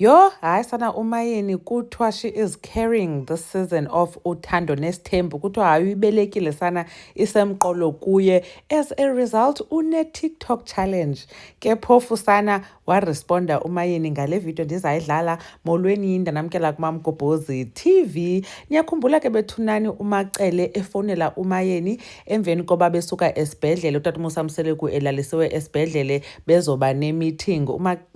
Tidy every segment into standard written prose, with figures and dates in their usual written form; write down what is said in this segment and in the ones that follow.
Yho, hayi sana, uMayeni kuthiwa she is carrying this season of Uthando Nesithembu. Kuthiwa hayi, uyibelekile sana, isemqolo kuye. As a result, une-TikTok challenge ke phofu sana. Waresponda uMayeni ngale video ndizayidlala. Molweni, ndanamkela kuMamgobhozi TV. Niyakhumbula ke bethunani uMacele efowunela uMayeni emveni koba besuka esibhedlele, utata uMusa Mseleku elalisiwe esibhedlele, bezoba ne-meeting.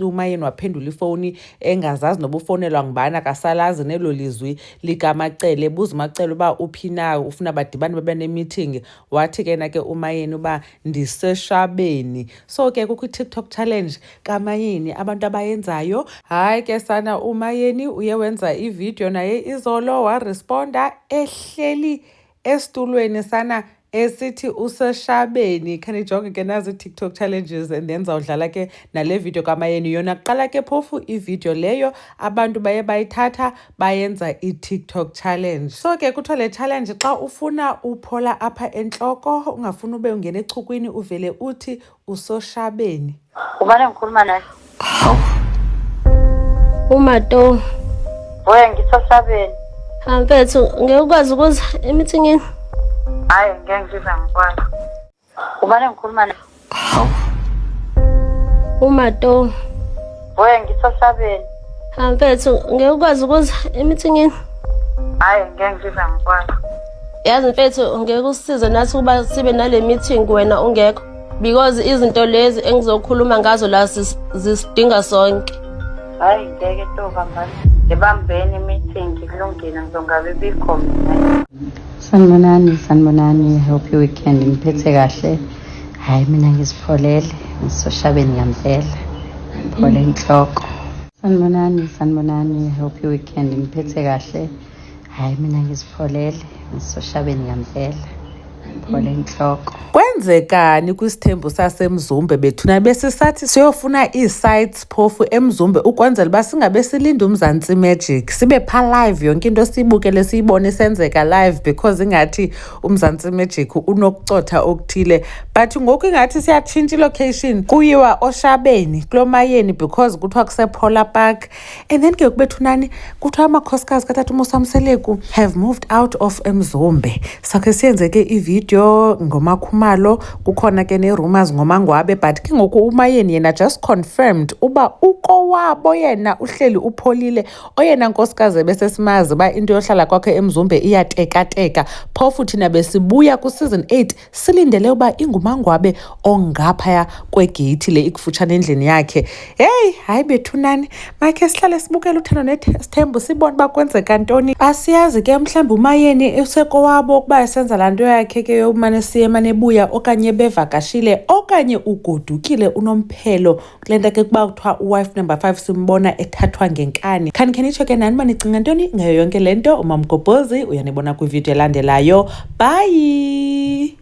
UMayeni waphendula ifowuni engazazi noba ufowunelwa ngubani, akasalazi nelo lizwi likaMacele. Buza uMacele uba uphi na, ufuna badibane babe ne-meeting. Wathi ke na ke uMayeni uba ndiseshabeni. So ke kukho i-TikTok challenge kaMayeni abantu abayenzayo. Hayi ke sana, uMayeni uye wenza ividiyo naye izolo, waresponda ehleli esitulweni sana, esithi useshabeni. Khanijonge ke nazi ii-TikTok challenges and then zawudlala ke nale video kaMayeni. Yona kuqala ke phofu ividiyo leyo abantu baye bayithatha bayenza i-TikTok challenge. So ke kuthiwa le challenge, xa ufuna uphola apha entloko, ungafuni ube ungena echukwini, uvele uthi usoshabeni. Ubani engikhuluma naye? Umato. We, ngisoshabeni. Ha mfethu, ngeke ukwazi ukuza emithingini? Hhayi, ngeke ngizive ngikwazi. Ubani engikhuluma naye? Umato. We, ngisoshabeni. Ha mfethu, ngeke ukwazi ukuza emithingini? Hhayi, ngeke ngizive ngikwazi. Yazi mfethu, ngeke usisize nathi ukuba sibe nale meeting wena ungekho, because izinto lezi engizokhuluma ngazo la zisidinga sonke. Hhayi, ngeke to, bambani. Ngibambeni i-meeting, kulungile, ngizongabe bikho mina. Sanibonani, sanibonani. Happy weekend, ngiphethe kahle. Hayi, mina ngizipholele, ngisoshabeni ngempela. Phole inhloko. Sanibonani, sanibonani. Happy weekend, ngiphethe kahle. Hayi, mina ngizipholele, ngisoshabeni ngempela. Phole inhloko. Kwenzekani kwisithembu saseMzumbe bethuna? Besisathi siyofuna ii-sites phofu eMzumbe ukwenzela uba singabe silinde uMzantsi Magic, sibe phaa live, yonke into siyibukele, siyibone isenzeka live, because ingathi uMzantsi Magic unokucotha okuthile. But ngoku ingathi siyatshintsha ilocation, kuyiwa Oshabeni kuloMayeni, because kuthiwa kusePhola Park. And then ke kubethunani kuthiwa amakhosikazi katata uMusa Mseleku have moved out of eMzumbe. Sakhe siyenze ke ividiyo ngoMakhumalo, kukhona ke nee-rumors ngoMangwabe, but ke ngoku uMayeni yena just confirmed uba ukowabo yena uhleli upholile. Oyena nkosikazi ebesesimazi uba into yohlala kwakhe eMzumbe iyatekateka, phofu thina besibuya kwi-season 8 silindele uba inguMangwabe ongaphaya kwegeyithi le ikufutshane endlini yakhe. Heyi, hayi bethunani, makhe sihlale sibukele Uthando Nesithembu, sibone uba kwenzeka ntoni. Asiyazi ke, mhlawumbi uMayeni usekowabo ukuba esenza laa nto yakhe ke yomane siye emane ebuya, okanye bevakashile, okanye ugodukile unomphelo kule nto ke kuba kuthiwa uwife number 5 simbona ethathwa ngenkani. Khanikhe nitsho ke nani uba nicinga ntoni ngayo yonke le nto. UMamgobhozi uyanibona kwividiyo elandelayo. Bye.